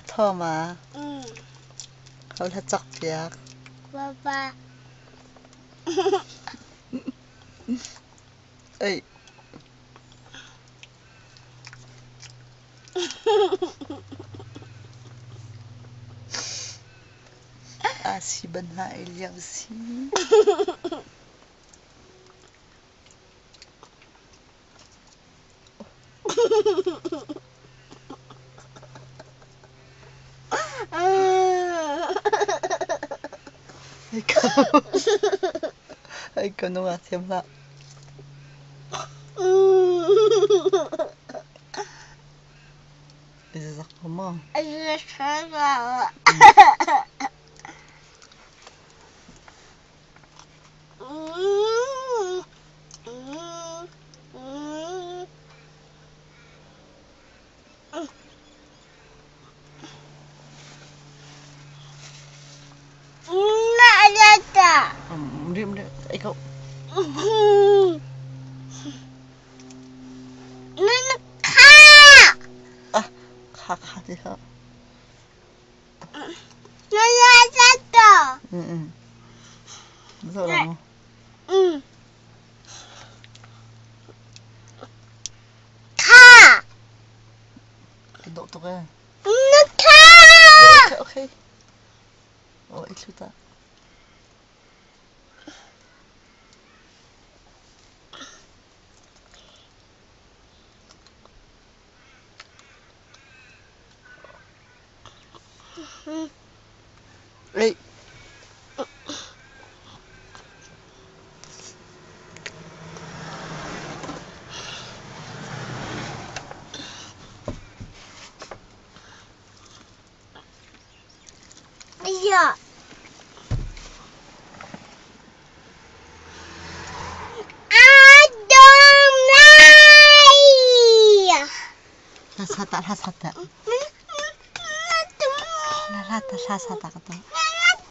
Thaw ma? Ho hla cak piak. Baba. Ei. A si ban hna ei lio si. Ei ko nungak thiam hlah. I zak ko maw? Ei ko. Ah, kha kha ti hlah. Zoh lo maw? Ka dawh tuk ee. Okay, okay. Oh, i thlu ta. Ei. Hla sa ta, hla sa ta. Hla ta, hla sa ta ka ta.